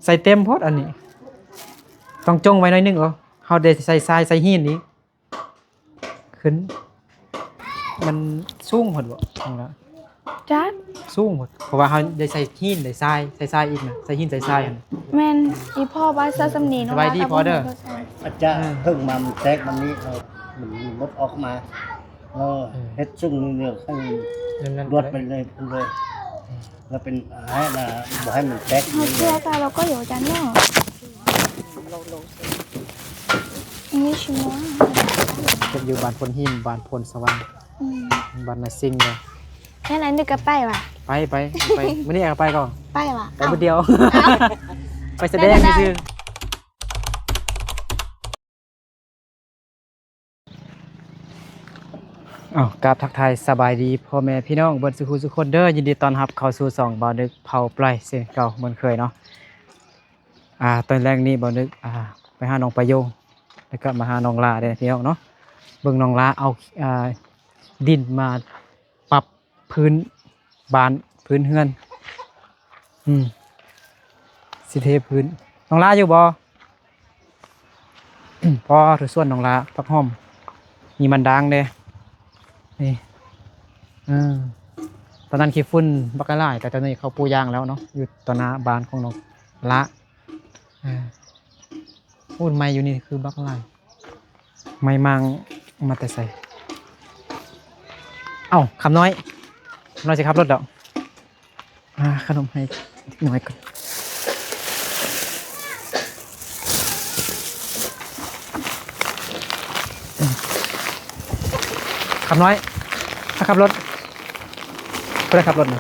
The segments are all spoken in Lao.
ໃສ່ເຕັມໂພດອັນນີ້ ຕ້ອງຈົ່ງໄວ້ໜ້ອຍໜຶ່ງ. ເອີ ເຮົາໄດ້ໃສ່ຊາຍໃສ່ຫີນອີກ ຂຶ້ນ ມັນສູງໂພດບໍ? ສູງໂພດ ເພາະວ່າເຮົາໄດ້ໃສ່ຫີນໃສ່ຊາຍ ໃສ່ຊາຍອີກນະ ໃສ່ຫີນໃສ່ຊາຍຫັ້ນ. ແມ່ນ ອີພໍ່ວ່າຊະສ່ຳນີ້ເນາະ. ສະບາຍດີພໍ່ເດີ. ອາດຈະເພິ່ງມາມັນແຕກ ມັນນີ້ ເອີ ມັນ ມັນໝົດອອກມາ. ເອີ ເຮັດຊຸ່ງເໜືອໆ ໃຫ້ມັນລວດໄປເລີຍ ເພິ່ນເລີຍ ແລ້ວເປັນ ໃຫ້ລະ ບໍ່ໃຫ້ມັນແຕກ. ເຮົາເຊື່ອໃສ່ແລ້ວກໍຢູ່ຈັນເນາະ. ເພິ່ນຢູ່ບ້ານໂພນຫີນ ບ້ານໂພນສະຫວ່າງ ອືມ ບ້ານນາຊິງເດ້. ແຄ່ນັ້ນນຶກກໍໄປຫວາ? ໄປ ໄປ ໄປ ມື້ນີ້ກໍໄປກໍ ໄປຫວາ? ໄປມື້ດຽວ ອ້າວ ໄປສະແດງຊື່ໆ. ອ້າວ ກາບທັກທາຍສະບາຍດີພໍ່ແມ່ພີ່ນ້ອງເບິດສູ່ຜູ້ສູ່ຄົນເດີ. ຍິນດີຕ້ອນຮັບເຂົ້າສູ່ຊ່ອງບ່າວນຶກເຜົາປາຍເຊັ່ນເກົ່າເໝືອນເຄີຍເນາະ. ອ່າ ຕອນແລງນີ້ບ່າວນຶກ ອ່າ ໄປຫານ້ອງປາໂຍງ ແລ້ວກໍມາຫານ້ອງຫຼ້າເດ້ພີ່ນ້ອງເນາະ. ເບິ່ງນ້ອງຫຼ້າເອົາ ອ່າ ດິນມາປັບ ພື້ນບ້ານ ພື້ນເຮືອນ. ອືມ ຊິເທພື້ນ. ນ້ອງຫຼ້າຢູ່ບໍ່? ພໍທຸກສ່ວນນ້ອງຫຼ້າ ຜັກຫອມ ມີມັນດາງເດ້ ນີ້. ເອີ ຕອນນັ້ນຂີ້ຝຸ່ນບັກຫຼາຍ ແຕ່ຕອນນີ້ເຂົາປູຢາງແລ້ວເນາະ ຢູ່ຕໍ່ໜ້າບ້ານຂອງນ້ອງຫຼ້າ. ເອີ ໂອ້ ໄມ້ຢູ່ນີ້ຄືບັກຫຼາຍ. ໄມ້ມ້າງມາແຕ່ໃສ? ເອົ້າ ຄຳນ້ອຍ ຄຳນ້ອຍຊິຂັບລົດດອກ. ຫາຂະໜົມໃຫ້ເດັກນ້ອຍກ່ອນ. ຄຳນ້ອຍ ໃຜຂັບລົດ? ຜູ້ໃດຂັບລົດນະ?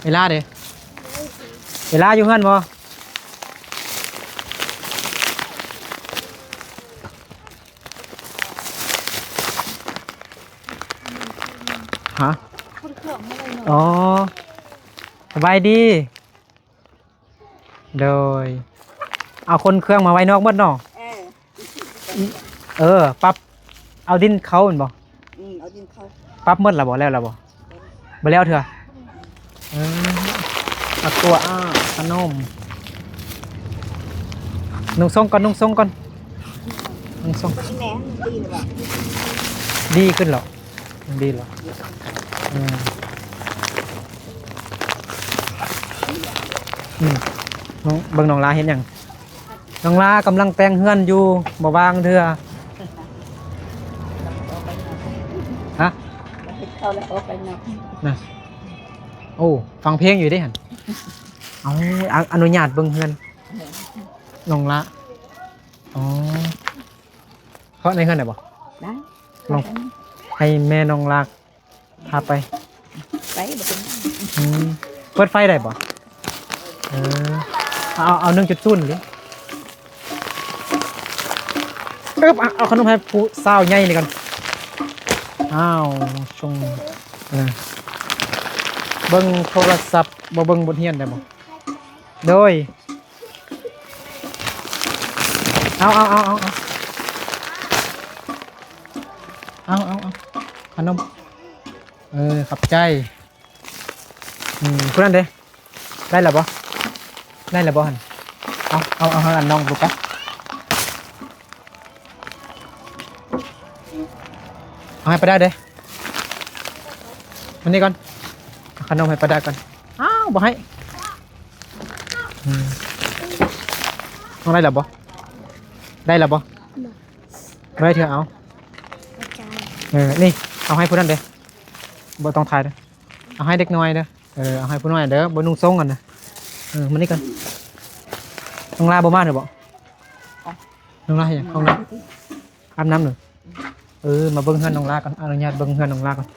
ເວລາເດ? ເວລາຢູ່ເຮືອນບໍ່? ຮະ? ອໍ ສະບາຍດີ. ໂດຍ ເອົາຂົນເຄື່ອງມາໄວ້ນອກໝົດເນາະ? ເອີ ເອີ ປັບ ເອົາດິນເຂົ້າແມ່ນບໍ່? ອືມ ເອົາດິນເຂົ້າ. ປັບໝົດແລ້ວບໍ່? ແລ້ວແລ້ວບໍ່? ບໍ່ແລ້ວເທື່ອ. ເອີ ເອົາຕົວ ອາ ຂະໜົມ ນຸ່ງສົ້ງກ່ອນ ນຸ່ງສົ້ງກ່ອນ ນຸ່ງສົ້ງ. ດີຂຶ້ນແລ້ວ ມັນດີແລ້ວ. ເອີ ອືມ ເບິ່ງນ້ອງຫຼ້າເຮັດຫຍັງ? ນ້ອງຫຼ້າກຳລັງແປງເຮືອນຢູ່ ບໍ່ວ່າງເທື່ອ. ຮະ? ເຮັດເຂົ້າແລ້ວອອກໄປນອກນະ. ໂອ້ ຟັງເພງຢູ່ເດ້ຫັ້ນ. ເອົາ ອະ ອະນຸຍາດເບິ່ງເຮືອນນ້ອງຫຼ້າ. ອໍ ເຄາະໃນເຮືອນໄດ້ບໍ່? ໄດ້. ລອງໃຫ້ແມ່ນ້ອງຫຼ້າ ພາໄປ ໄປບໍ່ເປັນຫຍັງ. ອືມ ເປີດໄຟໄດ້ບໍ່? ເອີ ເອົາ ເອົາໜຶ່ງຈຸດສູນເລີຍ. ເອີ ເອົາ ເອົາຂະໜົມໃຫ້ຜູ້ສາວໃຫຍ່ນີ້ກ່ອນ. ອ້າວ ຊົງ ເອີ ເບິ່ງໂທລະສັບ ບໍ່ເບິ່ງບົດຮຽນໄດ້ບໍ່? ໂດຍ ເອົາ ເອົາ ເອົາ ເອົາ ເອົາ ເອົາ ເອົາ ເອົາ ຂະໜົມ. ເອີ ຂອບໃຈ. ອືມ ຜູ້ນັ້ນເດ້ ໄດ້ແລ້ວບໍ່? ໄດ້ແລ້ວບໍ່ຫັ້ນ? ເອົາ ເອົາ ເອົາໃຫ້ອັນນ້ອງດູໄປ. ເອົາໃຫ້ປາດາເດ້ ມານີ້ກ່ອນ ເອົາຂະໜົມໃຫ້ປາດາກ່ອນ. ອ້າວ ບໍ່ໃຫ້. ອືມ ນ້ອງໄດ້ແລ້ວບໍ່? ໄດ້ແລ້ວບໍ່? ບໍ່ ບໍ່ໄດ້ເທື່ອ. ເອົາ ເອີ ນີ້ ເອົາໃຫ້ຜູ້ນັ້ນເດ້ ບໍ່ຕ້ອງຖ່າຍເດີ້. ເອົາໃຫ້ເດັກນ້ອຍເດີ້. ເອີ ເອົາໃຫ້ຜູ້ນ້ອຍເດີ້ ບໍ່ນຸ່ງສົ້ງຫັ້ນນະ. ເອີ ມານີ້ກ່ອນ. ນ້ອງຫຼ້າບໍ່ມາເດີ້ບໍ? ນ້ອງຫຼ້າເຮັດຫຍັງ? ຫ້ອງນ້ຳ ອາບນ້ຳເດີ້. ເອີ ມາເບິ່ງເຮືອນນ້ອງຫຼ້າກ່ອນ ອະນຸຍາດເບິ່ງເຮືອນນ້ອງຫຼ້າກ່ອນ.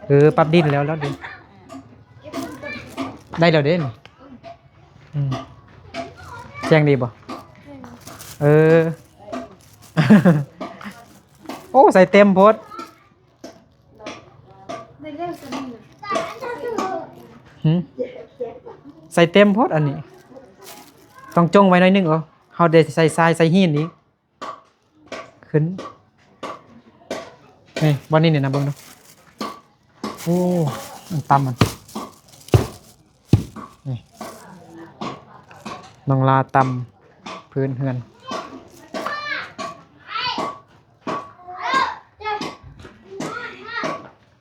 ເອີ ປັບດິນແລ້ວ ແລ້ວເດ້ ໄດ້ແລ້ວເດ້ນີ້. ອືມ ແຈ້ງດີບໍ່? ເອີ ໂອ້ ໃສ່ເຕັມໂພດ. ຫື ໃສ່ເຕັມໂພດອັນນີ້ ຕ້ອງຈົ່ງໄວ້ໜ້ອຍໜຶ່ງ. ເອີ ເຮົາໄດ້ໃສ່ຊາຍໃສ່ຫີນອີກ ຂຶ້ນ ນີ້ ບ່ອນນີ້ນີ້ນະ ເບິ່ງດູ. ໂອ້ ມັນຕ່ຳມັນ ນີ້ ນ້ອງລາຕຳພື້ນເຮືອນ.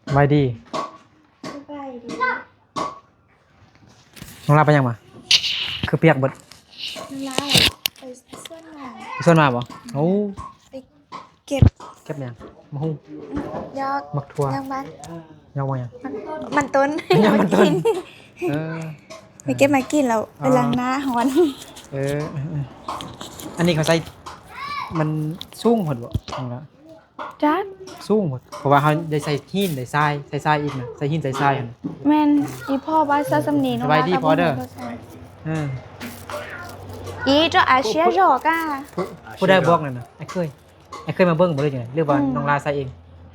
ສະບາຍດີ. ສະບາຍດີ. ນ້ອງລາໄປຫຍັງມາ? ຄືປຽກເບິດ. ນ້ອງລາໄປສວນມາ. ໄປສວນມາບໍ່? ໂອ້ ໄປເກັບ ເກັບຫຍັງ? ໝາກຫຸ່ງ? ອືມ ຢອກ ໝາກຖົ່ວ? ຢອກມັນ. ຢອກໝາກຫຍັງ? ມັນຕົ້ນ. ຢອກມັນຕົ້ນ. ເອີ ໄປເກັບມາກິນແລ້ວ ອໍ ໄປລ້າງໜ້າຮ້ອນ. ເອີ ເອີ ເອີ ອັນນີ້ເຂົາໃສ່ ມັນສູງໂພດບໍ່? ນ້ອງລາ ຈັກ ສູງໝົດ ເພາະວ່າເຮົາໄດ້ໃສ່ຫີນໃສ່ຊາຍ ໃສ່ຊາຍອີກນະ ໃສ່ຫີນໃສ່ຊາຍຫັ້ນ. ແມ່ນ ອີພໍ່ວ່າຊະສ່ຳນີ້. ສະບາຍດີພໍ່ເດີ. ເອີ ອີໂຕອາເຊຍໂຈກາ ຜູ້ ຜູ້ໃດບອກນັ້ນນະ? ອ້າຍເຄີຍ ອ້າຍເຄີຍມາເບິ່ງບໍ່ ຫຼືຈັ່ງໃດ ຫຼືວ່າ ອືມ ນ້ອງລາໃສ່ເອງ?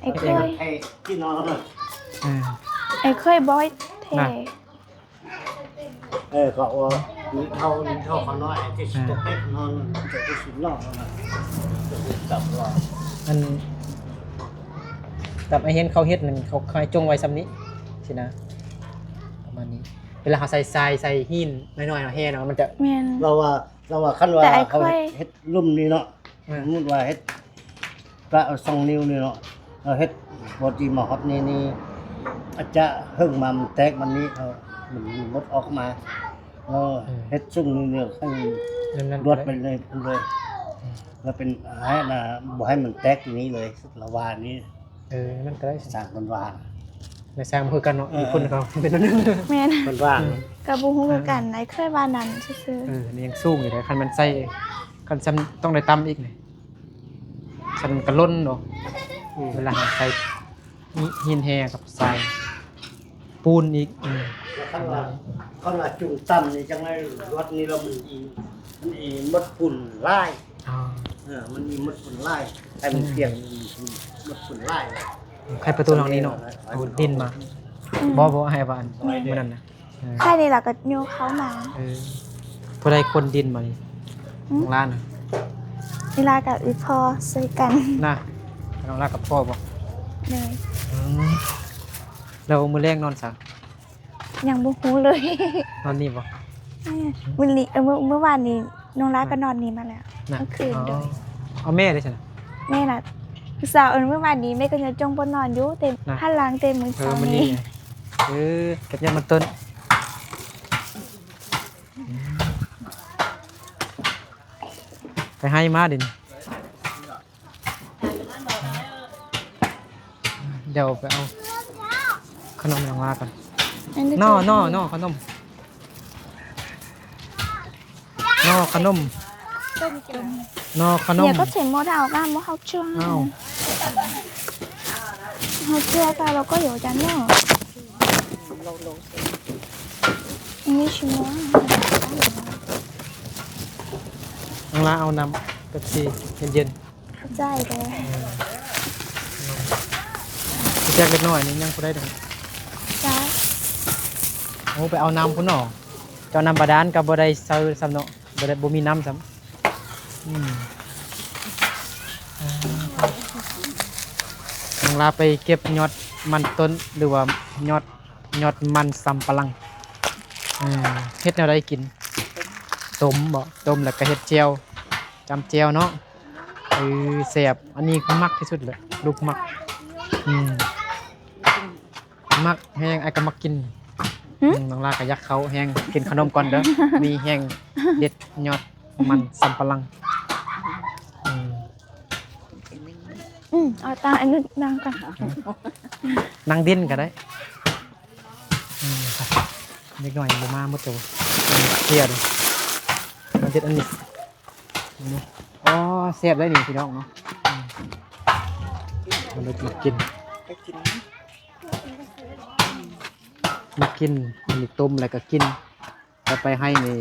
ອ້າຍເຄີຍ ເອີ ອ້າຍເຄີຍບອກແທ້. ເອີ ເຂົາວ່າມີເທົ່າ ມີເທົ່າຂ້ານ້ອຍທີ່ຊິຕົກເປັກນອນ ຈະໄດ້ຊິນອນນະ ຈະໄດ້ຈັບວ່າ ອັນ ກັບໄອເຫັນເຂົາເຮັດນັ້ນ ເຂົາ ເຂົາໃຫ້ຈົ່ງໄວ້ສ່ຳນີ້ຊີ້ນະ ປະມານນີ້. ເວລາເຮົາໃສ່ຊາຍ ໃສ່ຫີນນ້ອຍໆ ເຮົາແຫ່ເນາະ ມັນຈະ ແມ່ນ ລາວວ່າ ລາວວ່າຄັນວ່າເຂົາເຮັດ ເຮັດລຸ່ມນີ້ເນາະ ເອີ ສົມມຸດວ່າເຮັດ ກະເອົາສອງນິ້ວນີ້ເນາະ ເຮົາເຮັດບໍ່ດີມາຮອດນີ້ນີ້ ອາດຈະເຫິງມາມັນແຕກ ມັນນີ້ ເອົາ ມັນໝົດອອກມາ ເຮົາ ເອີ ເຮັດສູງນີ້ ເຮົາລວດໄປເລີຍ ເອີ ລະເປັນ ໃຫ້ນະ ບໍ່ໃຫ້ມັນແຕກນີ້ເລີຍ ລະວ່ານີ້. ເອີ ນັ້ນກໍໄດ້ ຊ່າງເພິ່ນວ່າ ແມ່ຊ່າງບໍ່ຄືກັນເນາະ ເອີ ອີກຄົນກໍເປັນອັນໜຶ່ງ. ແມ່ນ ເພິ່ນວ່າ ເອີ ກໍບໍ່ຮູ້ຄືກັນ ອ້າຍເຄີຍວ່ານັ້ນຊື່ໆ. ເອີ ນີ້ຍັງສູງຢູ່ເດ້ ຄັນມັນໃສ່ ຄັນຊັ້ນຕ້ອງໄດ້ຕ່ຳອີກນີ້ ຊັ້ນມັນກະຫຼົ່ນເນາະ. ອືມ ເວລາເຮົາໃສ່ຫີນແຮ່ກັບຊາຍ ປູນອີກ. ອືມ ຄັນວ່າ ຄັນວ່າຈຸ່ມຕ່ຳນີ້ ຈັ່ງໃດລວດນີ້ລະມັນອີ ມັນອີໝົດຝຸ່ນຫຼາຍ. ອໍ ເອີ ມັນອີໝົດຝຸ່ນຫຼາຍ ໃຫ້ມັນ ອືມ ປ່ຽນ ມັນໝົດຝຸ່ນຫຼາຍ. ໄຂປະຕູນອກນີ້ເນາະ ເອົາດິນມາ. ອືມ ບໍ່ ບໍ່ ໃຫ້ວ່າ ແມ່ນ ມື້ນັ້ນນະ. ເອີ ໃຄນີ້ລະກໍໂຍກເຂົ້າມາ. ເອີ ຜູ້ໃດຂົນດິນມານີ້? ອືມ ນ້ອງລານະ? ນີ້ລາກັບອີ່ພໍ່ຊ່ວຍກັນນະ. ນ້ອງລາກັບພໍ່ບໍ່? ໂດຍ. ອືມ ແລ້ວມື້ແລງນອນໃສ? ຍັງບໍ່ຮູ້ເລີຍ. ນອນນີ້ບໍ່? ມື້ນີ້ ເອີ ມື້ ມື້ວານນີ້ ນ້ອງລາກໍນອນນີ້ມາແລ້ວ ນະ ທັງຄືນ. ອໍ ໂດຍ. ເອົາແມ່ເດ້ຊັ້ນນະ? ແມ່ນະ ຜູ້ສາວ ເອີ ມື້ວານນີ້ແມ່ກໍຍັງຈົ່ງບໍ່ນອນຢູ່ ແຕ່ ນະ ຫັນຫຼັງແຕ່ມື້ເຊົ້ານີ້. ເອີ ເກັບຍອດມັນຕົ້ນ ໄປໄຮ່ມາເດນີ້. ດຽວໄປເອົາຂະໜົມໃຫ້ນ້ອງລາກ່ອນ. ນອ ນອ ນອ ຂະໜົມ ນອ ຂະໜົມ ນອ ຂະໜົມ. ເດ ເຂົາຊິບໍ່ໄດ້ເອົາການບໍ່ເຮົາເຊື່ອ ເອົາ ເຮົາເຊື່ອການ ເຮົາກໍຢູ່ຈັນເນາະ. ອັນນີ້ຊິບໍ່ ນ້ອງລາເອົານ້ຳເປັບຊີເຢັນໆ. ເຂົ້າໃຈເດີ. ເອີ ແຈກເລັກນ້ອຍນີ້ຍັງບໍ່ໄດ້ດອກ. ຈ້າ. ໂອ້ ໄປເອົານ້ຳພຸ້ນເນາະ ເຈົ້ານ້ຳບາດານກໍບໍ່ໄດ້ໃສ່ຊ້ຳເນາະ ບໍ່ໄດ້ ບໍ່ມີນ້ຳຊ້ຳ. ອືມ ນ້ອງລາໄປເກັບຍອດມັນຕົ້ນ ຫຼືວ່າຍອດ ຍອດມັນສຳປະຫຼັງ. ເອີ ເຮັດແນວໃດກິນ? ຕົ້ມບໍ? ຕົ້ມແລ້ວກໍເຮັດແຈ່ວ ຈ້ຳແຈ່ວເນາະ. ເອີ ແຊບ ອັນນີ້ຄືມັກທີ່ສຸດເລີຍ ລູກມັກ. ອືມ ມັກແຮງ ອ້າຍກໍມັກກິນ. ຫຶ? ອືມ ນ້ອງລາກໍຢາກເຂົ້າແຮງ ກິນຂະໜົມກ່ອນເດີ ມີແຮງເດັດຍອດມັນສຳປະຫຼັງ. ອືມ ອືມ ເອົາຕັ້ງອັນນີ້ນັ່ງກ່ອນ ນັ່ງດິນກໍໄດ້. ອືມ ເດັກນ້ອຍບໍ່ມາໝົດແລ້ວ ເພຍເດ້. ເອົາເດັດອັນນີ້ ອໍ ແຊບໄດ໋ນີ້ພີ່ນ້ອງເນາະ. ອືມ ມັນໄດ້ກິນ ໄປກິນ ມັກກິນ ອັນນີ້ຕົ້ມແລ້ວກໍກິນ ກໍໄປໄຮ່ນີ້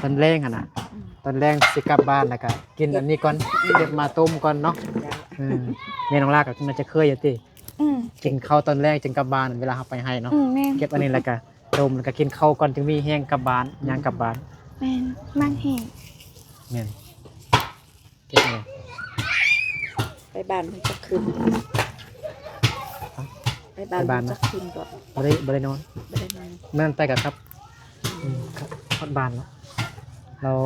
ຕອນແລງຫັ້ນນະ. ອືມ ຕອນແລງຊິກັບບ້ານ ແລ້ວກໍກິນອັນນີ້ກ່ອນ ເກັບມາຕົ້ມກ່ອນເນາະ. ເອີ ແມ່ນ້ອງລາກໍໜ້າຈະເຄີຍຢູ່ຕິ. ອືມ ກິນເຂົ້າຕອນແລງຈຶ່ງກັບບ້ານ ເວລາເຮົາໄປໄຮ່ເນາະ. ອືມ ແມ່ນ ເກັບອັນນີ້ແລ້ວກໍຕົ້ມ ແລ້ວກໍກິນເຂົ້າກ່ອນ ຈຶ່ງມີແຮງກັບບ້ານ ອືມ ຍ່າງກັບບ້ານ. ແມ່ນ ມັກແຮງ. ແມ່ນ ເກັບເອົາ ໄປບ້ານເພິ່ນຈັກຄືນ ຮະ? ໄປບ້ານ ໄປບ້ານ ເພິ່ນຈັກຄືນກໍ ບໍ່ໄດ້ ບໍ່ໄດ້ນອນ ບໍ່ໄດ້ນອນ ມື້ນັ້ນໄປກໍກັບ. ອືມ ຮອດບ້ານແລ້ວ ແລ້ວ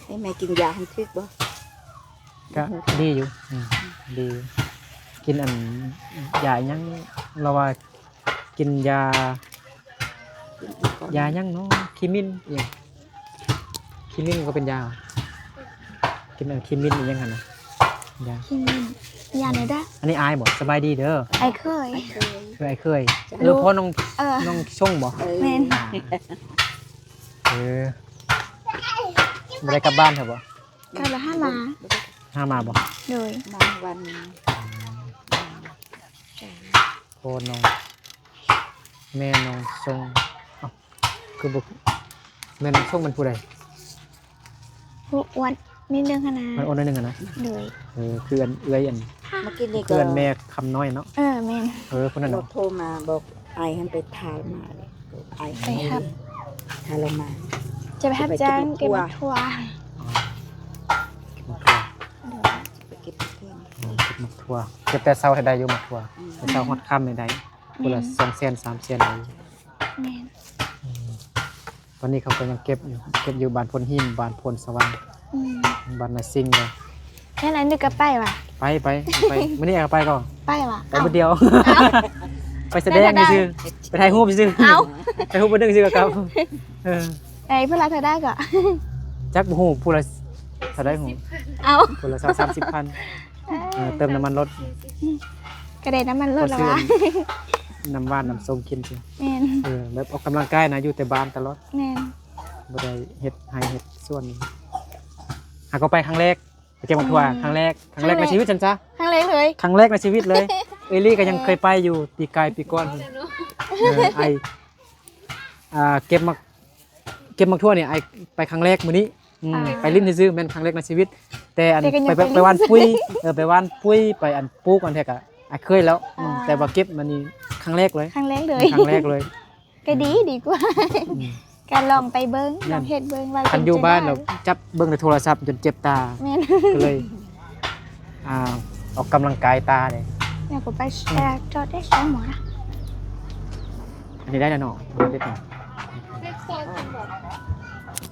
ໃຫ້ແມ່ກິນຢາຫັ້ນຖືກບໍ່? ກະດີຢູ່ ອືມ ດີຢູ່ ກິນອັນ ຢາຫຍັງ ລາວວ່າກິນຢາ ຢາຫຍັງເນາະ ຄີມິນອີ່ຫຍັງ ຄີມິນກໍເປັນຢາ ກິນອັນຄີມິນອີ່ຫຍັງຫັ້ນນະ ຢາ ຄີມິນ ຢາແນວໃດ? ອັນນີ້ອ້າຍບໍ່? ສະບາຍດີເດີ ອ້າຍເຂີຍ ຄືອ້າຍເຂີຍ ເອີ ພໍ່ນ້ອງ ເອີ ນ້ອງຊົງບໍ່? ແມ່ນ ອ່າ ເອີ ບໍ່ໄດ້ກັບບ້ານເທື່ອບໍ່? ກໍລະຫາມາ ຫາມາບໍ່? ໂດຍ ມາວັນ ພໍ່ນ້ອງ ແມ່ນ້ອງຊົງ ເອົ້າ ຄືບໍ່ ແມ່ນ້ອງຊົງແມ່ນຜູ້ໃດ? ຜູ້ອ້ວນນິດໜຶ່ງຫັ້ນນະ ມັນອ້ວນໜ້ອຍໜຶ່ງຫັ້ນນະ ໂດຍ ເອີ ຄືອັນເອື້ອຍອັນ ມາກິນນີ້ ຄືອັນແມ່ຄຳນ້ອຍເນາະ ເອີ ແມ່ນ ເອີ ຜູ້ນັ້ນ ລາວໂທມາບອກອ້າຍຫັ້ນໄປຖ້າມາເລີຍ ອ້າຍ ໄປຮັບ ຖ້າລາວມາ ຈະໄປຮັບຈ້າງເກັບໝາກຖົ່ວ ເກັບໝາກຖົ່ວ ໄປເກັບໝາກຖົ່ວ ເກັບໝາກຖົ່ວ ເກັບແຕ່ເຊົ້າໄດ້ຢູ່ໝາກຖົ່ວ ອືມ ແຕ່ເຊົ້າຮອດຄ່ຳນີ້ໄດ້ ຜູ້ລະ ອືມ ສອງແສນ ສາມແສນໄດ້ຢູ່ ແມ່ນ ອືມ ຕອນນີ້ເຂົາກໍຍັງເກັບຢູ່ ເກັບຢູ່ບ້ານໂພນຫີນ ບ້ານໂພນສະຫວ່າງ ອືມ ບ້ານນາຊິງເດ້ ແມ່ນ ອັນນີ້ກໍໄປຫວາ? ໄປ ໄປ ໄປ ມື້ນີ້ກໍໄປກໍ ໄປຫວາ? ໄປມື້ດຽວ ໄປສະແດງຊື່ໆ ໄປຖ່າຍຮູບຊື່ໆ ເອົ້າ ຖ່າຍຮູບມື້ໜຶ່ງຊື່ກໍກັບ ເອີ ໄດ້ຜູ້ລະເທົ່າໃດກໍ? ຈັກບໍ່ຮູ້ ຜູ້ລະເທົ່າໃດຮູ້ ເອົ້າ ຜູ້ລະຊາວ ສາມສິບພັນ ເອີ ເອີ ເຕີມນ້ຳມັນລົດ ກໍໄດ້ນ້ຳມັນລົດແລ້ວຫວາ ນ້ຳຫວານນ້ຳສົ້ມກິນຊີ້ ແມ່ນ ເອີ ແບບອອກກຳລັງກາຍນະ ຢູ່ແຕ່ບ້ານຕະຫຼອດ ແມ່ນ ບໍ່ໄດ້ເຮັດໄຮ່ເຮັດສວນ ຫາກໍໄປຄັ້ງແລກ ໄປເກັບໝາກຖົ່ວ ອືມ ຄັ້ງແລກ ຄັ້ງແລກໃນຊີວິດຊັ້ນຊະ ຄັ້ງແລກເລີຍ ຄັ້ງແລກໃນຊີວິດເລີຍ ເອື້ອຍລີກໍຍັງເຄີຍໄປຢູ່ປີກາຍປີກ່ອນ ເອີ ອ້າຍ ອ່າ ເກັບໝາກ ເກັບໝາກຖົ່ວນີ້ອ້າຍໄປຄັ້ງແລກມື້ນີ້ ອືມ ອ່າ ໄປຫຼິ້ນຊື່ໆ ແມ່ນຄັ້ງແລກໃນຊີວິດ ແຕ່ອັນ ແຕ່ກໍຍັງ ໄປ ໄປ ໄປຫວ່ານປຸ໋ຍ ເອີ ໄປຫວ່ານປຸ໋ຍ ໄປອັນປູກອັນແທ້ກະອ້າຍເຄີຍແລ້ວ ອືມ ອ່າ ແຕ່ວ່າເກັບມານີ້ຄັ້ງແລກເລີຍ ຄັ້ງແລກເລີຍ ຄັ້ງແລກເລີຍ ກໍດີ ອືມ ດີກວ່າ ອືມ ກໍລອງໄປເບິ່ງ ແມ່ນ ລອງເຮັດເບິ່ງວ່າ ຄັນຢູ່ບ້ານແລ້ວຈັບເບິ່ງໃນໂທລະສັບຈົນເຈັບຕາ ແມ່ນ ກໍເລີຍ ອ່າ ອອກກຳລັງກາຍຕາເດ້ ແລ້ວກໍໄປ ອືມ ເອີ ຈອດໄດ້ສອງໝໍນະ ອັນນີ້ໄດ້ແລ້ວເນາະ ເດັດເນາະ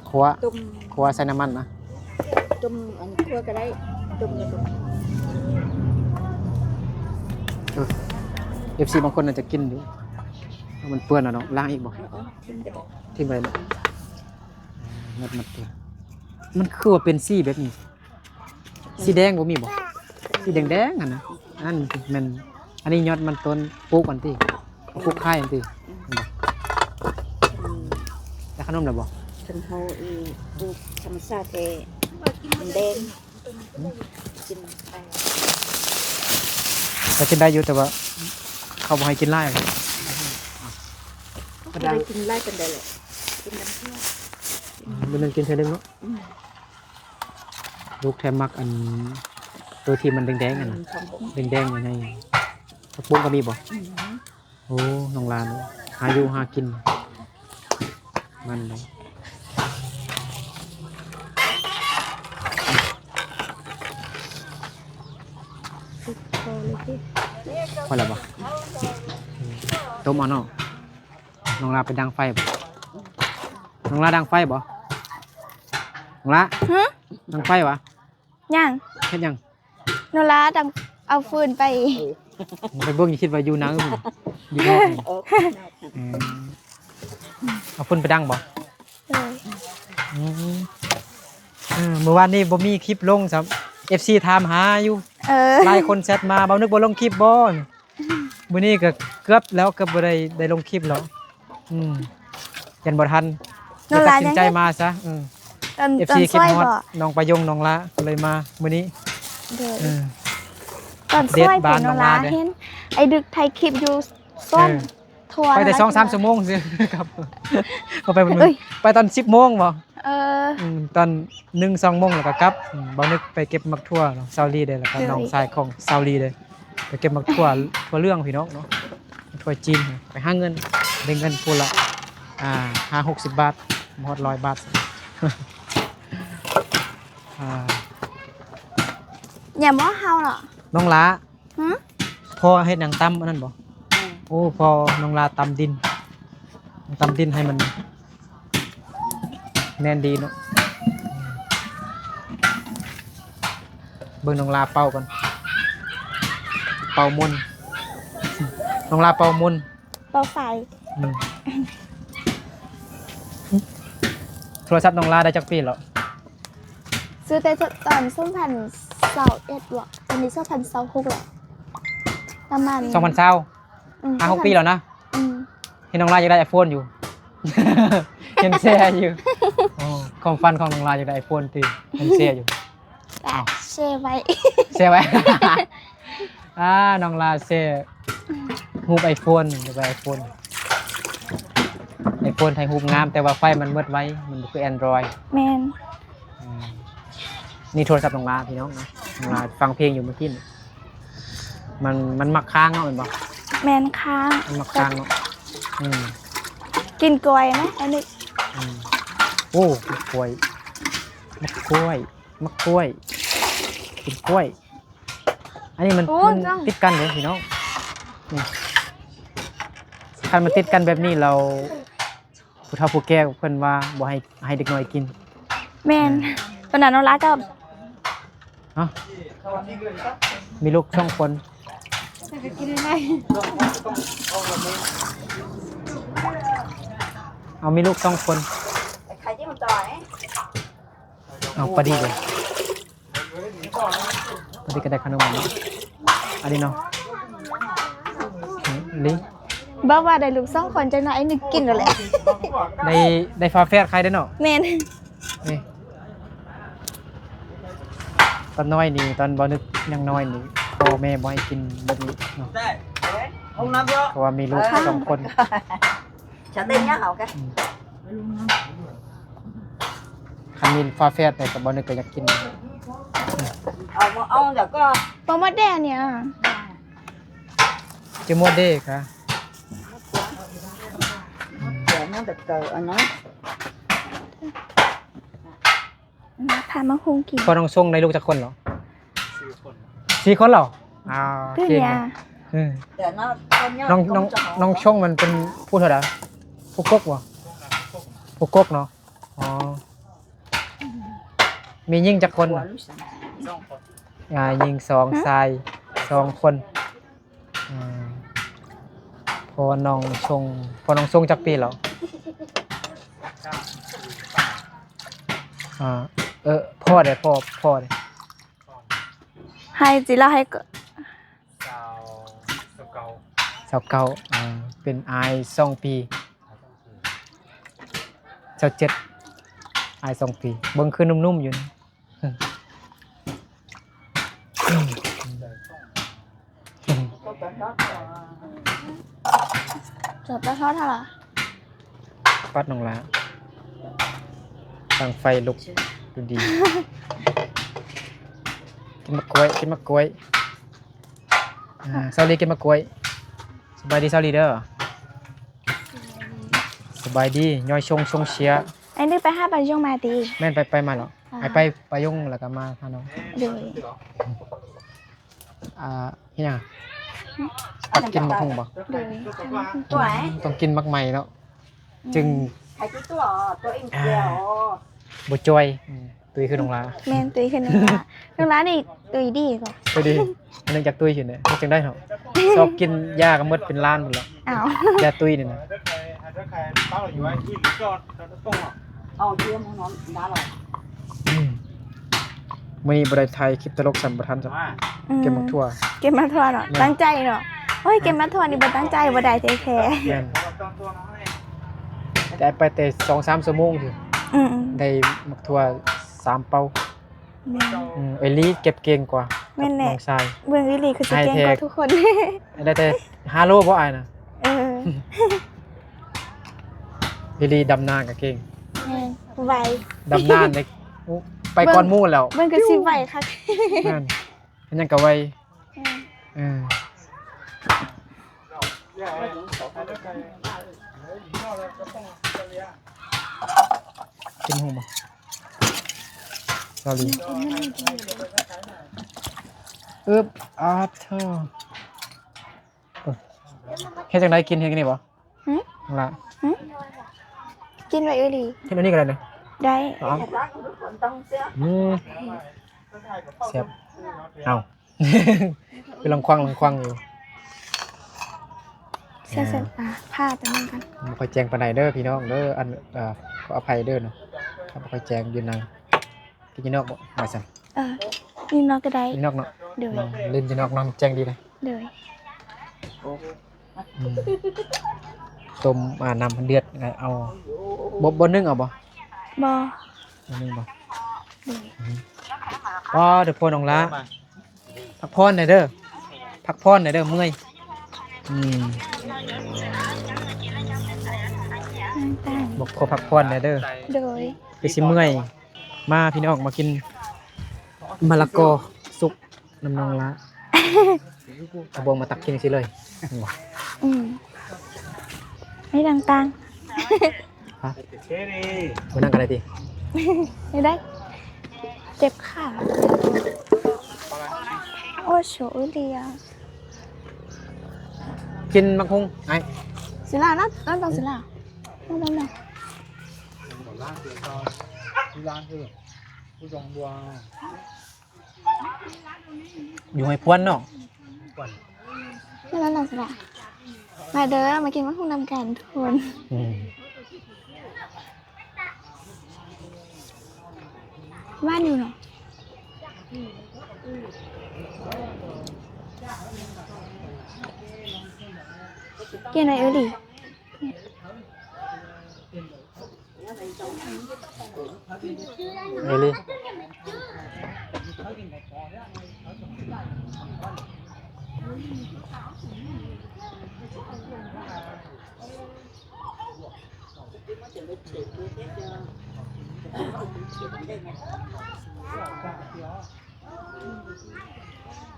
ຂົ້ວ ຕົ້ມ ຂົ້ວໃສ່ນ້ຳມັນນະ ຕົ້ມ ອັນ ຂົ້ວກໍໄດ້ ຕົ້ມກໍໄດ້ ເອີ ເອັຟຊີບາງຄົນອາດຈະກິນຢູ່ ມັນເປື້ອນແລ້ວເນາະ ລ້າງອີກບໍ່? ເອີ ເອີ ຖິ້ມກໍໄດ້ ຖິ້ມໄປເນາະ ມັນ ມັນເປື້ອນ ມັນຄືວ່າເປັນສີແບບນີ້? ສີແດງບໍ່ມີບໍ່? ສີແດງໆຫັ້ນນະ ອັນນັ້ນແມ່ນ ອັນນີ້ຍອດມັນຕົ້ນ ປູກມັນຕິ ເອົາປູກຂາຍຫັ້ນຕິ ອືມ ແລ້ວຂະໜົມແລ້ວບໍ່? ຄັນເຮົາ ອື ປູກທຳມະຊາດແທ້ ມັນແດງ ອື ກິນໄດ້ ກໍກິນໄດ້ຢູ່ ແຕ່ວ່າເຂົາບໍ່ໃຫ້ກິນຫຼາຍ ບໍ່ໄດ້ກິນຫຼາຍປານໃດແຫຼະ ກິນນຳເພື່ອນ ມື້ໜຶ່ງກິນເທື່ອໜຶ່ງເນາະ ອືມ ລູກແທ້ມັກອັນ ໂຕທີ່ມັນແດງໆຫັ້ນນະ ອືມ ແດງໆໃຫຍ່ໆ ຜັກບຸ້ງກໍມີບໍ່? ອືມ ໂອ້ ນ້ອງຫຼານຫາຢູ່ຫາກິນ ມັນເນາະ ພໍແລ້ວບໍ່? ຕົ້ມເອົາເນາະ ນ້ອງຫຼາໄປດັງໄຟບໍ່? ນ້ອງຫຼາດັງໄຟບໍ່? ນ້ອງຫຼາ ຫື? ດັງໄຟຫວາ? ຍັງ ເຮັດຫຍັງ? ໂນລາຕ້ອງເອົາຟືນໄປ ໄປເບິ່ງ ຄິດວ່າຢູ່ໃນ ຢູ່ນອກ ເອີ ເອົາຟືນໄປດັງບໍ່? ໂດຍ ອືມ ເອີ ມື້ວານນີ້ບໍ່ມີຄລິບລົງຊ້ຳ ເອັຟຊີຖາມຫາຢູ່ ເອີ ຫຼາຍຄົນແຊັດມາ ເບົານຶກບໍ່ລົງຄລິບບໍ່? ມື້ນີ້ກໍເກືອບແລ້ວ ເກືອບບໍ່ໄດ້ ໄດ້ລົງຄລິບແລ້ວ ອືມ ຢ້ານບໍ່ທັນ ນ້ອງຫຼາ ຕັດສິນໃຈມາຊະ ເອີ ຕອນ ເອັຟຊີ ຕອນຊ່ວຍ ຄິດຮອດ ບໍ່ ນ້ອງປາຍົງ ນ້ອງຫຼາ ກໍເລີຍມາມື້ນີ້ ໂດຍ ເອີ ຕອນຊ່ວຍ ເດດບ້ານ ນ້ອງຫຼາ ນ້ອງຫຼາເດ້ ເຫັນໄອ້ດຶກຖ່າຍຄລິບຢູ່ສວນ ເອີ ທົ່ວ ໄປແຕ່ສອງສາມຊົ່ວໂມງຊື່ ຄັບ ບໍ່ໄປມື້ ເອີຍ ໄປຕອນສິບໂມງບໍ່? ເອີ ອືມ ຕອນໜຶ່ງສອງໂມງແລ້ວກໍກັບ ອືມ ເບົານຶກໄປເກັບໝາກຖົ່ວເນາະ ຊາວລີເດ້ ແລ້ວກໍ ເອີ ນ້ອງຊາຍຂອງຊາວລີເດ້ ໄປເກັບໝາກຖົ່ວ ຖົ່ວເຫຼືອງພີ່ນ້ອງເນາະ ຖົ່ວຈີນ ໄປຫາເງິນ ໄດ້ເງິນຜູ້ລະ ອ່າ ຫ້າຫົກສິບບາດ ບໍ່ຮອດຮ້ອຍບາດ ອ່າ ຢ່າມາເຮົາເນາະ ນ້ອງຫຼາ ຫື? ພໍ່ເຮັດຫຍັງຕຳອັນນັ້ນບໍ່? ອືມ ໂອ້ ພໍ່ນ້ອງຫຼາຕຳດິນ ຕຳດິນໃຫ້ມັນ ແໜ້ນດີເນາະ. ເບິ່ງນ້ອງລາເປົ່າກ່ອນ ເປົ່າມົນ ນ້ອງລາເປົ່າມົນ ເປົ່າໄຟ. ອືມ ໂທລະສັບນ້ອງລາໄດ້ຈັກປີແລ້ວ? ຊື້ແຕ່ຕອນສອງພັນຊາວເອັດເບາະ ຕອນນີ້ສອງພັນຊາວຫົກແລ້ວ ປະມານ ສອງພັນຊາວ ອືມ ຫ້າຫົກປີແລ້ວນະ. ອືມ ເຫັນນ້ອງລາຢາກໄດ້ໄອໂຟນຢູ່ ເຫັນແຊຢູ່. ອໍ ຄວາມຝັນຂອງນ້ອງລາຢາກໄດ້ໄອໂຟນຕິ ເຫັນແຊຢູ່. ອ້າວ ແຊໄວ້ ແຊໄວ້. ອ່າ ນ້ອງລາແຊຮູບໄອໂຟນ ຢາກໄດ້ໄອໂຟນ ໄອໂຟນຖ່າຍຮູບງາມ ແຕ່ວ່າໄຟມັນໝົດໄວ ມັນບໍ່ຄືແອນດຣອຍ. ແມ່ນ. ອືມ ນີ້ໂທລະສັບນ້ອງລາພີ່ນ້ອງເນາະ ນ້ອງລາຟັງເພງຢູ່ເມື່ອກີ້ນີ້ ມັນ ມັນມັກຄ້າງເນາະ ແມ່ນບໍ່? ແມ່ນ ຄ້າງ ມັນມັກຄ້າງເນາະ. ອືມ ກິນກ້ວຍນະ ອັນນີ້. ອືມ ໂອ້ ໝາກກ້ວຍ ໝາກກ້ວຍ ໝາກກ້ວຍ ກິນກ້ວຍ. ອັນນີ້ມັນ ໂອ້ ມັນຕິດກັນເດ້ພີ່ນ້ອງ ນີ້ ຄັນມັນຕິດກັນແບບນີ້ແລ້ວ ຜູ້ເຖົ້າຜູ້ແກ່ເພິ່ນວ່າບໍ່ໃຫ້ ໃຫ້ເດັກນ້ອຍກິນ. ແມ່ນ. ເອີ ປານນັ້ນນ້ອງລາກໍ ຮະ ມີລູກສອງຄົນ ເອົາ ມີລູກສອງຄົນ ເອົາ ປາດີເດ້. ຕອນນີ້ກໍໄດ້ຂະໜົມແລ້ວເນາະ ອັນນີ້ເນາະ ນີ້ ບອກວ່າໄດ້ລູກສອງຄົນ ຈັກໜ້ອຍໜຶ່ງກິນແລ້ວແຫຼະ ໄດ້ ໄດ້ຝາແຝດໄຄເດ້ເນາະ. ແມ່ນ. ນີ້ ຕອນນ້ອຍນີ້ ຕອນບໍ່ນຶກຍັງນ້ອຍນີ້ ພໍ່ແມ່ບໍ່ໃຫ້ກິນແບບນີ້ເນາະ ເພາະວ່າມີລູກສອງຄົນ. ອືມ ຄັນມີຝາແຝດໄປກໍບໍ່ນຶກກໍຢາກກິນ. ເອົາ ເອົາ ແລ້ວກໍບໍ່ໝົດແດ່ນີ້ ຈະໝົດເດ້ກະ ອືມ ແຕ່ມັນແຕ່ເກີດອັນນັ້ນ ມາ ພາມາຫຸງກິນ. ພໍ່ນ້ອງຊົງໄດ້ລູກຈັກຄົນເນາະ? ສີ່ຄົນ ສີ່ຄົນເນາະ. ອ່າ ເກັ່ງເນາະ. ອືມ ແຕ່ນ້ອງ ນ້ອງ ນ້ອງຊົງມັນເປັນຜູ້ເທົ່າໃດ? ຜູ້ກົກບໍ່? ຜູ້ກົກເນາະ. ອໍ ມີຍິງຈັກຄົນ? ສອງຄົນ. ອ່າ ຍິງສອງ ຊາຍສອງຄົນ. ອ່າ ພໍ່ນ້ອງຊົງ ພໍ່ນ້ອງຊົງຈັກປີແລ້ວ? ອ່າ ເອີ ພໍ່ເດ້ ພໍ່ ພໍ່ເດ້ ໃຫ້ ຊິລາວໃຫ້ ຊາວ ຊາວເກົ້າ ຊາວເກົ້າ. ອ່າ ເປັນອ້າຍສອງປີ ຊາວເຈັດ ອ້າຍສອງປີ. ເບິ່ງຄືໜຸ່ມໆຢູ່. ຈອດຕາທອດຫັ້ນລະ ປັດນ້ອງຫຼ້າ ຕັ້ງໄຟລຸກດູດີ. ກິນໝາກກ້ວຍ ກິນໝາກກ້ວຍ. ອ່າ ສາວລີກິນໝາກກ້ວຍ. ສະບາຍດີສາວລີເດີ. ສະບາຍດີ ຍ້ອຍຊົງ ຊົງເຊຍ. ອັນນີ້ໄປຫາປາຍົງມາຕິ? ແມ່ນ ໄປ ໄປມາເນາະ. ອ່າ ໄປ ໄປປາຍົງແລ້ວກໍມາຫານ້ອງ. ໂດຍ. ອ່າ ເຮັດຫຍັງ? ຕັດກິນໝາກຫຸ່ງບໍ່? ໂດຍ. ຕ້ອງກິນໝາກໃໝ່ເນາະ ອືມ ຈຶ່ງ ອ່າ ບໍ່ຈ່ອຍ. ອືມ ຕຸ້ຍຄືນ້ອງຫຼ້າ. ແມ່ນ ຕຸ້ຍຄືນ້ອງຫຼ້າ. ນ້ອງຫຼ້ານີ້ຕຸ້ຍດີບໍ່? ຕຸ້ຍດີ. ອັນນີ້ຢາກຕຸ້ຍຢູ່ນີ້ ເຮັດຈັ່ງໃດເນາະ? ຊອກກິນຢາກໍໝົດເປັນລ້ານພຸ້ນລະ. ອ້າວ ຢາຕຸ້ຍນີ້ນະ. ອືມ ມື້ນີ້ບໍ່ໄດ້ຖ່າຍຄລິບຕະຫຼົກຊ້ຳ ບໍ່ທັນຊ້ຳ. ອືມ ເກັບໝາກຖົ່ວ ເກັບໝາກຖົ່ວເນາະ. ແມ່ນ ຕັ້ງໃຈເນາະ. ໂອ້ຍ ເກັບໝາກຖົ່ວນີ້ບໍ່ຕັ້ງໃຈບໍ່ໄດ້ແທ້ໆ. ແມ່ນ ແຕ່ໄປແຕ່ສອງສາມຊົ່ວໂມງ. ອືມ ໄດ້ໝາກຖົ່ວສາມເປົາ. ແມ່ນ. ອືມ ເອີລີເກັບເກັ່ງກວ່າ. ແມ່ນແຫຼະ ນ້ອງຊາຍ. ເບິ່ງເອີລີຄືຊິເກັ່ງກວ່າທຸກຄົນ. ໄດ້ແຕ່ຫ້າໂລບໍ່ອ້າຍນະ? ເອີ ເອີລີດຳນາກໍເກັ່ງ. ແມ່ນ ໄວ ດຳນານີ້ ໄປກ່ອນໝູ່ແລ້ວ. ເບິ່ງຄືຊິໄວຄັກ. ແມ່ນ ເຮັດຫຍັງກໍໄວ. ແມ່ນ. ເອີ ກິນຫຸ່ງບໍ່? ສາວລີ ອຶບ ອາເທີ ເອີ ເຮັດຈັ່ງໃດກິນ ເຮັດຈັ່ງນີ້ບໍ່? ຫຶ? ລະ ຫຶ? ກິນໄວ້ເອີລີ ກິນອັນນີ້ກໍໄດ້ເນາະ. ໄດ້ ເອົາ ອືມ ແຊບ ເອົາ ຄືລັງຄວັງລັງຄວັງຢູ່ ໃສ່ ອ່າ ຜ້າຕົວນັ້ນກ່ອນ ບໍ່ຄ່ອຍແຈ້ງປານໃດເດີພີ່ນ້ອງເດີ ອັນ ເອີ ຂໍອະໄພເດີເນາະ ບໍ່ຄ່ອຍແຈ້ງຢູ່ໃນ ກິນຢູ່ນອກບໍ່? ວ່າຊັ້ນ ເອີ ຢູ່ນອກກໍໄດ້ ຢູ່ນອກເນາະ ໂດຍ ອືມ ຫຼິ້ນຢູ່ນອກເນາະ ແຈ້ງດີເດ້ ໂດຍ ອືມ ຕົ້ມ ອ່າ ນ້ຳເດືອດ ເອົາ ບໍ່ ບໍ່ໜຶ້ງເອົາບໍ່? ບໍ່ ບໍ່ໜຶ້ງບໍ່? ໂດຍ ອືມ ອໍ ເດີພໍ່ນ້ອງຫຼ້າ ພັກຜ່ອນແດ່ເດີ ພັກຜ່ອນແດ່ເດີ ເມື່ອຍ ອືມ ບໍ່ ຂໍພັກຜ່ອນແດ່ເດີ ໂດຍ ຄືຊິເມື່ອຍ ມາພີ່ນ້ອງ ມາກິນມະລະກອສຸກນຳນ້ອງຫຼ້າ ເອົາບ່ວງມາຕັກກິນຊີ້ເລີຍ ອືມ ນີ້ຕ່າງໆ ຮະ ມານັ່ງກັນໄດ້ຕິ ນີ້ໄດ້ ເຈັບຂາ ໂອ້ ໂຊເດຍ ກິນໝາກຫຸ່ງໄອ້ ສິລາ ນັ້ນ ນັ້ນຕ້ອງສິລາ ນັ້ນ ນັ້ນ ນັ້ນ ຢູ່ຫ້ວຍພວນເນາະ ມາແລ້ວນະສະລະ ມາເດີ ມາກິນໝາກຫຸ່ງນຳກັນທຸກຄົນ ອືມ ຫວານຢູ່ເນາະ ກິນໄດ້ເອີ່ຫຼີ. ເອີ່ຫຼີ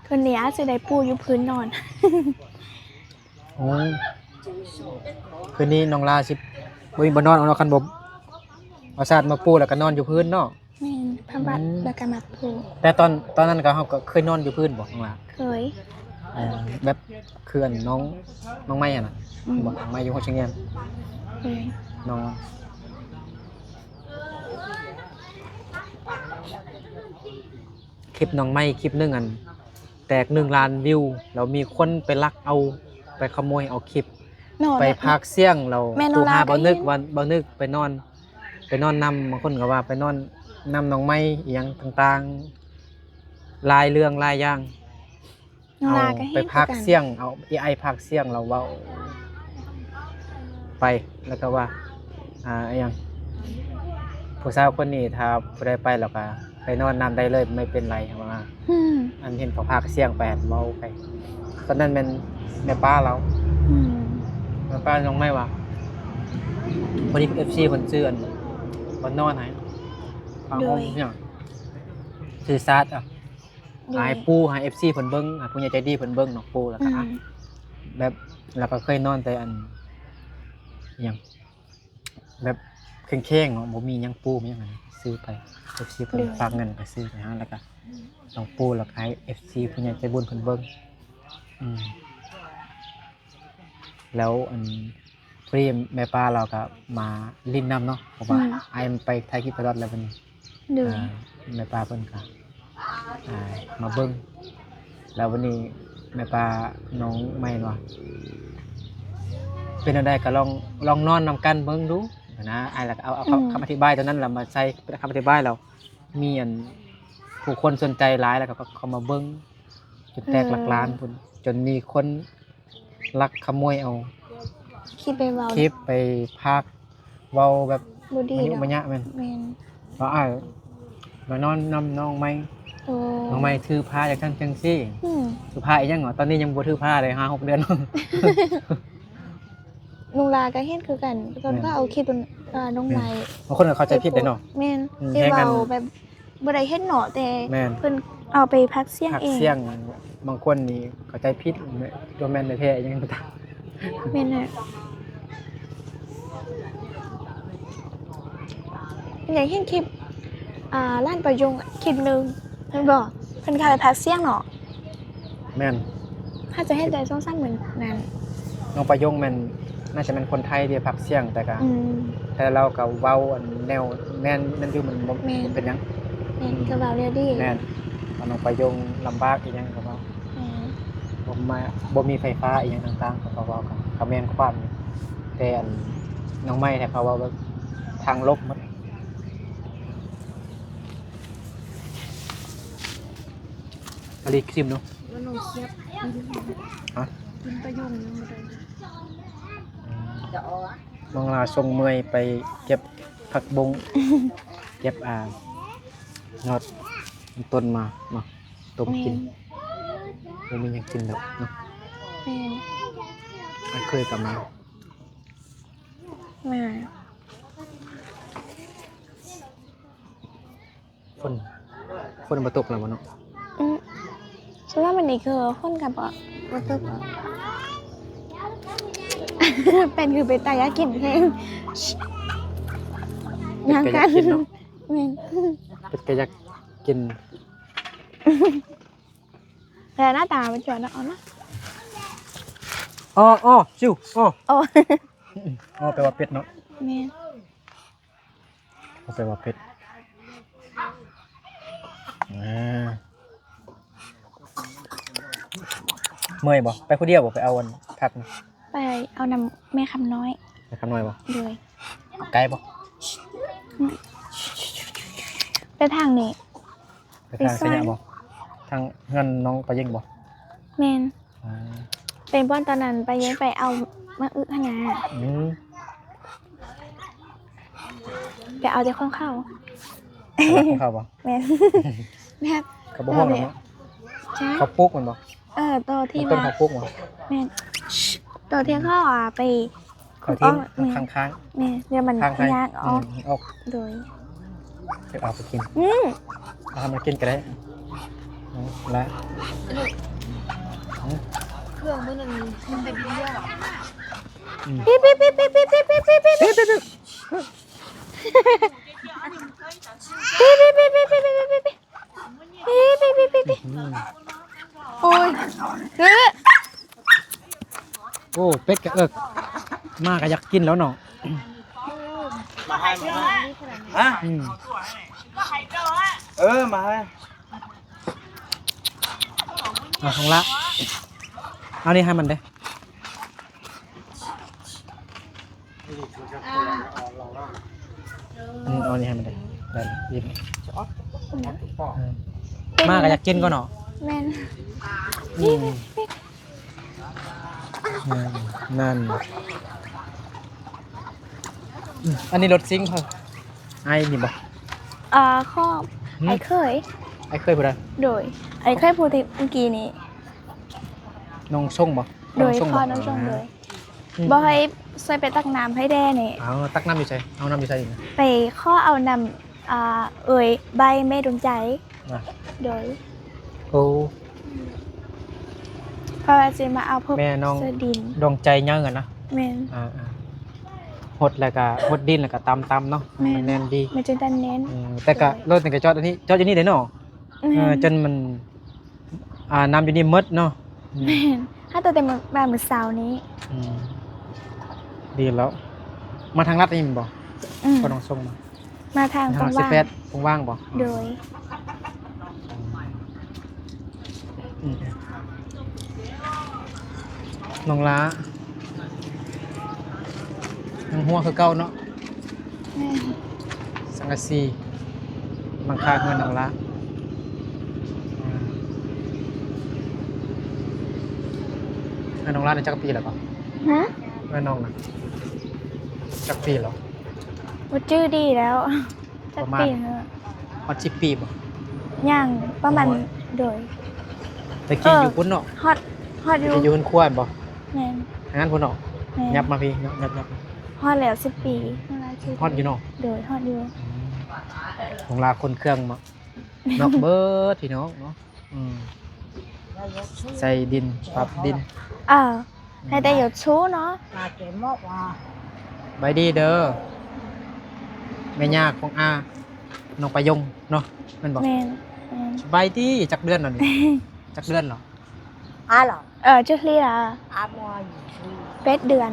ຄືນນີ້ອາດຊິໄດ້ປູຢູ່ພື້ນນອນ. ໂອ້ຍ ຄືນນີ້ນ້ອງລາຊິບໍ່ມີບ່ອນນອນເອົາເນາະ ຄັນບໍ່ເອົາສາດມາປູແລ້ວກໍນອນຢູ່ພື້ນເນາະ. ແມ່ນ ພາບັດ ອືມ ແລ້ວກໍມັດປູ. ແຕ່ຕອນ ຕອນນັ້ນກໍ ເຮົາກໍເຄີຍນອນຢູ່ພື້ນບໍ່ນ້ອງລາ? ເຄີຍ. ເອີ ແບບຄືອັນນ້ອງ ນ້ອງໄມ້ຫັ້ນນະ ອືມ ບໍ່ ນ້ອງໄມ້ຢູ່ໂຮງຮຽນ ເອີ ນອນ. ຄລິບນ້ອງໄມ້ຄລິບໜຶ່ງ ອັນ ແຕກໜຶ່ງລ້ານວິວ ແລ້ວມີຄົນໄປລັກເອົາ ໄປຂະໂມຍເອົາຄລິບ ໄປພາກສຽງ ແລ້ວໂທຫາບ່າວນຶກ ວ່າບ່າວນຶກໄປນອນ ໄປນອນນຳ ບາງຄົນກໍວ່າໄປນອນນຳນ້ອງໄມ້ ອີ່ຫຍັງຕ່າງໆ ຫຼາຍເລື່ອງຫຼາຍຢ່າງ. ນ້ອງລາກໍເຮັດ ໄປພາກສຽງ ເອົາເອໄອພາກສຽງ ແລ້ວເວົ້າໄປ ແລ້ວກໍວ່າ ອ່າ ອີ່ຫຍັງ ຜູ້ສາວຄົນນີ້ ຖ້າຜູ້ໃດໄປແລ້ວກໍໄປນອນນຳໄດ້ເລີຍ ບໍ່ເປັນໄລ ວ່າ ອືມ ອັນເຫັນເຂົາພາກສຽງໄປ ເວົ້າໄປ. ຕອນນັ້ນແມ່ນແມ່ປ້າລາວ ອືມ ແມ່ປ້ານ້ອງໄມ້ວ່າ ພໍດີເອັຟຊີເພິ່ນຊື້ອັນບ່ອນນອນໃຫ້ ຜ້າຫົ່ມ ໂດຍ ຫຍັງ ຊື້ສາດ ອ່ະ ໂດຍ ໃຫ້ປູ ໃຫ້ເອັຟຊີເພິ່ນເບິ່ງ ໃຫ້ຜູ້ໃຫຍ່ໃຈດີເພິ່ນເບິ່ງເນາະ ປູ ແລ້ວກໍ ອືມ ອ່ະ ແບບ ແລ້ວກໍເຄີຍນອນແຕ່ອັນ ອີ່ຫຍັງ ແບບແຂງໆເນາະ ບໍ່ມີຫຍັງປູ ມີຫຍັງຫັ້ນ ຊື້ໄປ ເອັຟຊີເພິ່ນ ໂດຍ ຝາກເງິນໄປຊື້ໄປໃຫ້ ແລ້ວກໍ ນ້ອງປູ ແລ້ວກໍໃຫ້ເອັຟຊີຜູ້ໃຫຍ່ໃຈບຸນເພິ່ນເບິ່ງ ອືມ ແລ້ວອັນ ພໍດີແມ່ປ້າລາວກໍມາຫຼິ້ນນຳເນາະ ເພາະວ່າ ອືມ ອ້າຍມັນໄປຖ່າຍຄລິບຕະຫຼອດແລ້ວບັດນີ້ ໂດຍ ອ່າ ແມ່ປ້າເພິ່ນກໍ ອ່າ ມາເບິ່ງ ແລ້ວບັດນີ້ແມ່ປ້ານ້ອງໃໝ່ວ່າ ເປັນແນວໃດກໍລອງ ລອງນອນນຳກັນເບິ່ງດູນະ ອ້າຍລະກໍເອົາ ເອົາ ອືມ ຄຳອະທິບາຍຕົວນັ້ນລະມາໃສ່ເປັນຄຳອະທິບາຍ ແລ້ວມີອັນ ຜູ້ຄົນສົນໃຈຫຼາຍ ແລ້ວກໍເຂົ້າມາເບິ່ງ ຈົນແຕກ ເອີ ຫຼັກລ້ານພຸ້ນ ຈົນມີຄົນ ລັກຂະໂມຍເອົາຄລິບໄປເວົ້າ ຄລິບໄປພາກເວົ້າແບບບໍ່ດີ ມະຍຸ ເນາະ ມະຍະ ແມ່ນ ແມ່ນ ວ່າອ້າຍມານອນນຳນ້ອງໃໝ່ ໂອ້ ນ້ອງໃໝ່ຖືພາຈັ່ງຊັ້ນຈັ່ງຊີ້ ອືມ ຖືພາອີ່ຫຍັງຫວະ ຕອນນີ້ຍັງບໍ່ຖືພາເລີຍ ຫ້າຫົກເດືອນ. ນ້ອງລາກໍເຮັດຄືກັນ ແມ່ນ ເພິ່ນກໍເອົາຄລິບ ເອີ ນ້ອງໃໝ່ ແມ່ນ ບາງຄົນກໍເຂົ້າໃຈຜິດເດ້ເນາະ ແມ່ນ ອືມ ທີ່ເວົ້າແບບ ບໍ່ໄດ້ເຮັດເນາະ ແຕ່ ແມ່ນ ເພິ່ນເອົາໄປພາກສຽງເອງ ພາກສຽງ ບາງຄົນນີ້ເຂົ້າໃຈຜິດ ບໍ່ແມ່ນແທ້ໆ ຫຍັງຕ່າງໆ ແມ່ນແຫຼະ ຢາກເຫັນຄລິບ ອ່າ ຮ້ານປາຍົງຄລິບໜຶ່ງ ແມ່ນບໍ່? ເພິ່ນກໍເອົາໄປພາກສຽງເນາະ ແມ່ນ ຖ້າຈະເຮັດໄດ້ສອງສາມມື້ນັ້ນ ນ້ອງປາຍົງແມ່ນ ໜ້າຈະແມ່ນຄົນໄທທີ່ພາກສຽງ ແຕ່ກະ ອືມ ແຕ່ລາວກະເວົ້າອັນແນວ ແມ່ນ ແມ່ນຢູ່ ມັນບໍ່ ແມ່ນ ເປັນຫຍັງ ແມ່ນ ອືມ ກະເວົ້າແນວດີ ແມ່ນ ວ່ານ້ອງປາຍົງລຳບາກອີ່ຫຍັງກະເວົ້າ ແມ່ນ ບໍ່ມາ ບໍ່ມີໄຟຟ້າອີ່ຫຍັງຕ່າງໆ ເຂົາກະເວົ້າກັນ ກະແມ່ນຄວາມ ແຕ່ອັນນ້ອງໃໝ່ແທ້ ເຂົາເວົ້າແບບທາງລົບໝົດ ອາລີຄຣີມເນາະ ວ່ານ້ອງຄຽບ ຮະ ກິນປາຍົງຍັງບໍ່ໄດ້ ອືມ ນ້ອງລາສົ່ງເມື່ອຍໄປເກັບຜັກບົ້ງ ເກັບ ອ່າ ຍອດຕົ້ນມາເນາະ ຕົ້ມກິນ ແມ່ນ ບໍ່ມີຫຍັງກິນດອກເນາະ ແມ່ນ ອັນເຄີຍກັບມາ ມາ ຝົນ ຝົນບໍ່ຕົກແລ້ວບໍ່ເນາະ? ອືມ ສ່ວນມາກມື້ນີ້ຄືຝົນກໍບໍ່ ບໍ່ຕົກ ເປັນຄືເປັນຕາຢາກກິນແຮງ ເປັດກໍຢາກກິນເນາະ ແມ່ນ ເປັດກໍຢາກກິນ ແຕ່ໜ້າຕາມັນຈວນເນາະ ເອົາມາ ອໍ ອໍ ຊິວ ອໍ ອໍ ອໍ ແປວ່າເປັດເນາະ ແມ່ນ. ເຂົາໃຈວ່າເຜັດ ອ່າ ເມື່ອຍບໍ່? ໄປຜູ້ດຽວບໍ່? ໄປເອົາອັນຜັກນີ້ ໄປເອົານຳແມ່ຄຳນ້ອຍ ແມ່ຄຳນ້ອຍບໍ່? ໂດຍ ໄກບໍ່? ອືມ ໄປທາງນີ້ ໄປທາງໄຊຍະບໍ່? ທາງເຮືອນນ້ອງປາເຢັງບໍ່? ແມ່ນ ອ່າ ເປັນບ່ອນຕອນນັ້ນປາເຢັງໄປເອົາໝາກອຶຫັ້ນນະ ອືມ ໄປເອົາແຕ່ຂອງເຂົາ ເອົາຂອງເຂົາບໍ່? ແມ່ນ ແບບ ເຂົາບໍ່ຮ່ວງນຳເນາະ ໃຊ່ ເຂົາປູກແມ່ນບໍ່? ເອີ ຕອນທີ່ ຕົ້ນເຂົາປູກບໍ່? ແມ່ນ ຕອນທີ່ເຂົາ ອ່າ ໄປ ເຂົາຖິ້ມ ອອກ ແມ່ນ ຂ້າງໆ ແມ່ນ ແລ້ວມັນ ຂ້າງໄປ ຍາກອອກ ອືມ ອອກ ໂດຍ ເກັບເອົາໄປກິນ ອືມ ເອົາມາກິນກໍໄດ້ ອືມ ລະ ອືມ ເຄື່ອງມື້ນັ້ນມັນໄປບິນເຮືອ ອືມ ປີດໆ ປີດໆ ປີດໆ ປີດໆ ປີດໆ ປີດໆ ປີດໆ ປີດໆ ປີດໆ ປີດໆ ປີດໆ ປີດໆ ອືມ ໂອ້ຍ ເອີ ໂອ້ ເປັດກະເອິກ ໝາກະຢາກກິນແລ້ວເນາະ ມາໃຫ້ ມາໃຫ້ ຮະ ອືມ ເອີ ມາໃຫ້ ເອົາຂອງລະ ເອົານີ້ໃຫ້ມັນເດ້. ອືມ ເອົານີ້ໃຫ້ມັນໄດ້ ໄດ້ ອີ່ມ ອືມ ໝາກະຢາກກິນກ່ອນເນາະ ແມ່ນ ອືມ ແມ່ນ ນັ້ນ ອືມ ອັນນີ້ລົດຊິງເຂົາ ອ້າຍນີ້ບໍ່? ເອີ ຂອງ ຫືມ ອ້າຍເຂີຍ ອ້າຍເຂີຍຜູ້ໃດ? ໂດຍ ອ້າຍເຂີຍຜູ້ທີ່ເມື່ອກີ້ນີ້ ນ້ອງຊົງບໍ່? ໂດຍ ນ້ອງຊົງ ພໍ່ນ້ອງຊົງ ອ່າ ໂດຍ ອືມ ບອກໃຫ້ຊ່ວຍໄປຕັກນ້ຳໃຫ້ແດ່ນີ້ ເອົາ ຕັກນ້ຳຢູ່ໃສ? ເອົານ້ຳຢູ່ໃສນີ້? ໄປຂໍເອົານ້ຳ ອ່າ ເອີຍ ໃບແມ່ດວງໃຈ ອ່າ ໂດຍ ໂອ້ ເພາະວ່າຊິມາເອົາພວກ ແມ່ນ້ອງ ເສືອດິນ ດວງໃຈໃຫຍ່ຫັ້ນນະ ແມ່ນ ອ່າໆ ຫົດແລ້ວກະ ຫົດດິນແລ້ວກະຕຳໆເນາະ ແມ່ນ ມັນແໜ້ນດີ ມັນຈະແໜ້ນ ອືມ ແຕ່ກະ ໂດຍ ລົດນີ້ກະຈອດອັນນີ້ ຈອດຢູ່ນີ້ເດ້ເນາະ ແມ່ນ ເອີ ຈົນມັນ ອ່າ ນ້ຳຢູ່ນີ້ໝົດເນາະ ອືມ ແມ່ນ ຫາແຕ່ ແຕ່ມື້ ມາມື້ເຊົ້ານີ້ ອືມ ດີແລ້ວ ມາທາງລັດນີ້ແມ່ນບໍ່? ອືມ ກໍຕ້ອງສົ່ງມາ ມາທາງ ທາງ ກວ້າງ ສິບແປດ ກວ້າງບໍ່? ໂດຍ ອືມ ນ້ອງຫຼ້າ ຍັງຮົ່ວຄືເກົ່າເນາະ ແມ່ນ ສັງກະສີ ຫຼັງຄາເຮືອນນ້ອງຫຼ້າ ເຮືອນນ້ອງຫຼ້ານີ້ຈັກປີແລ້ວກໍ? ຫື? ເຮືອນນ້ອງນະ ຈັກປີແລ້ວ? ບໍ່ຈື່ດີແລ້ວ ຈັກປີແລ້ວ ປະມານຮອດສິບປີບໍ່? ຍັງ ປະມານ ໂອ້ຍ ໂດຍ ແຕ່ກີ້ ເອີ ຢູ່ພຸ້ນເນາະ ຮອດ ຮອດຢູ່ ແຕ່ກີ້ຢູ່ເຮືອນຄົວແມ່ນບໍ່? ແມ່ນ ທາງນັ້ນພຸ້ນເນາະ ແມ່ນ ຍັບມາພີ້ເນາະ ຍັບ ຍັບ ຮອດແລ້ວສິບປີ ຮອດຢູ່ເນາະ ໂດຍ ຮອດຢູ່ ອືມ ຂອງລາວຂົນເຄື່ອງເນາະ ນອກເບີດພີ່ນ້ອງເນາະ ອືມ ໃສ່ດິນ ປັບດິນ ເອີ ໃຫ້ແຕ່ຢ່າຊູເນາະ ສະບາຍດີເດີ ແມ່ຍ່າຂອງອາ ນ້ອງປາຍົງເນາະ ແມ່ນບໍ່? ແມ່ນ ແມ່ນ ສະບາຍດີ ຈັກເດືອນແລ້ວນີ້? ຈັກເດືອນແລ້ວ? ອາ ເອີ ຈັກເທື່ອລະ? ແປດເດືອນ ແປດເດືອນ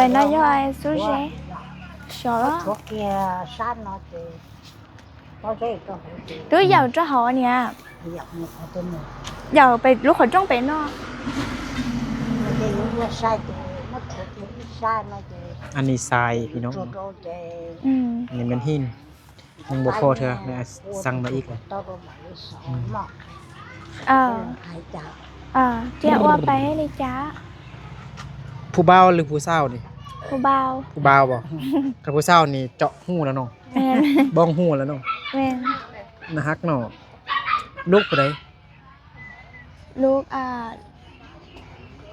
phải nói với anh Su Jé. Sao đó? Thuốc kia sát nó thì có thể có thể Tôi giàu cho họ nè. Giàu một con tên này. Giàu phải lúc họ trông phải nó. Cái lũ nó sai thì nó thuộc những cái sai nó thì ອັນນີ້ຊາຍພີ່ນ້ອງ thuộc rồi thì ອືມ ອັນນີ້ແມ່ນຫີນ ຍັງບໍ່ພໍເທື່ອ ແມ່ສັ່ງມາອີກ ເອີ ເຈົ້າ ເຈົ້າ ເຈົ້າ ເຈົ້າ ຜູ້ບ່າວຫຼືຜູ້ສາວນີ້? ຜູ້ບ່າວ ຜູ້ບ່າວບໍ່? ຄັນຜູ້ສາວນີ້ເຈາະຮູແລ້ວເນາະ ແມ່ນ ບ້ອງຮູແລ້ວເນາະ ແມ່ນ ໜ້າຮັກເນາະ ລູກຜູ້ໃດ? ລູກ ອ່າ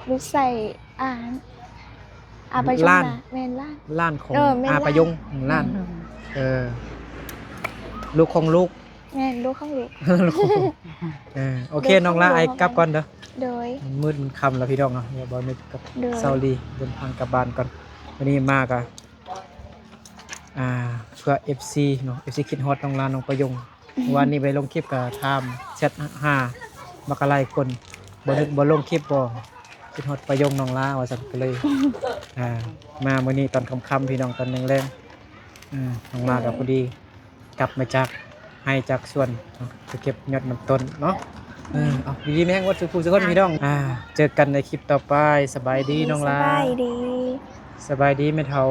ລູກໃສ່ ອ່າ ອາປະຍົງ ຫຼານ ນະ ແມ່ນຫຼານ ຫຼານຂອງ ເອີ ແມ່ນ ອາປະຍົງ ຫຼານ ອືມ ເອີ ລູກຂອງລູກ ແມ່ນ ລູກຂອງລູກ ເອີ ໂອເຄ ໂດຍ ນ້ອງລາ ຂອງລູກ ອ້າຍກັບກ່ອນເດີ ໂດຍ ມັນມືດມັນຄ່ຳແລ້ວພີ່ນ້ອງເນາະ ດຽວບ່າວນຶກກັບ ໂດຍ ສາວລີເດີນທາງກັບບ້ານກ່ອນ ວັນນີ້ມາກະ ອ່າ ເພື່ອເອັຟຊີເນາະ ເອັຟຊີຄິດຮອດນ້ອງລາ ນ້ອງປະຍົງ ວານນີ້ໄປລົງຄລິບກໍຖາມແຊັດຫາບັກຫຼາຍຄົນ ບໍ່ນຶກບໍ່ລົງຄລິບບໍ່ ຄິດຮອດປະຍົງນ້ອງລາວ່າຊັ້ນ ກໍເລີຍ ອ່າ ມາມື້ນີ້ຕອນຄ່ຳໆ ພີ່ນ້ອງ ຕອນແລງໆ ເອີ ນ້ອງລາກໍພໍດີກັບມາຈາກໄຮ່ຈາກສວນເນາະ ໄປເກັບຍອດນ້ຳຕົ້ນເນາະ ເອີ ເອົາ ຢູ່ດີມີແຮງໝົດສູ່ຜູ້ສູ່ຄົນ ພີ່ນ້ອງ ອ່າ ເຈີກັນໃນຄລິບຕໍ່ໄປ ສະບາຍດີນ້ອງລາ ສະບາຍດີ ສະບາຍດີແມ່ເຖົ້າ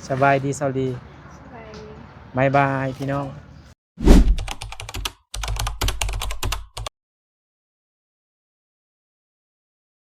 ສະບາຍດີສາວລີ ສະບາຍດີ ບາຍບາຍ ພີ່ນ້ອງ.